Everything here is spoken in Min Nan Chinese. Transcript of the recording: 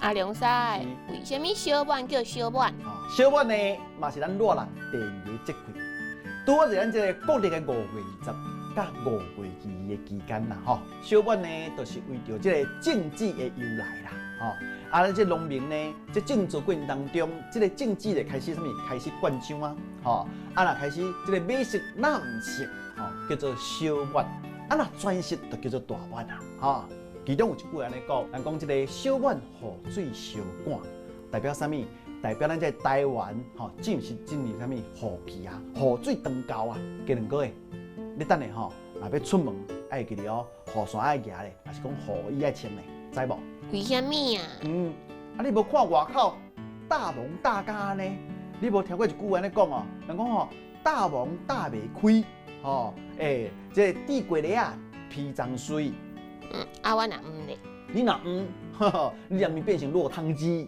阿良師，為啥物燒滿叫燒滿？燒滿呢，嘛是咱熱人第二个節氣，拄好是咱這個國曆的5月20佮5月22的期間啦，吼。燒滿呢，就是為著這個種子的由來啦，吼。啊，咱這農民呢，這種作過程當中，這個種子就開始啥物？開始灌漿啊，吼。啊，若開始這個米色藍色，吼，叫做小滿。啊，若全熟就叫做大滿啊，吼。其中有一句按呢講，人講這個小滿雨水相趕，代表啥物？代表咱這個台灣吼，進是進入啥物雨季啊？雨水當夠啊，加兩個月，你等下吼，若欲出門，愛記得哦，雨傘愛舉咧，抑是講雨衣愛穿咧，知無？為啥物啊？啊你無看外口大蒙大家呢？你無聽過一句按呢講哦？人講吼，大門打袂開，吼，欸，這個地瓜咧啊，皮髒水。啊，我若毋咧？你若毋，呵呵，你若毋變成落湯雞。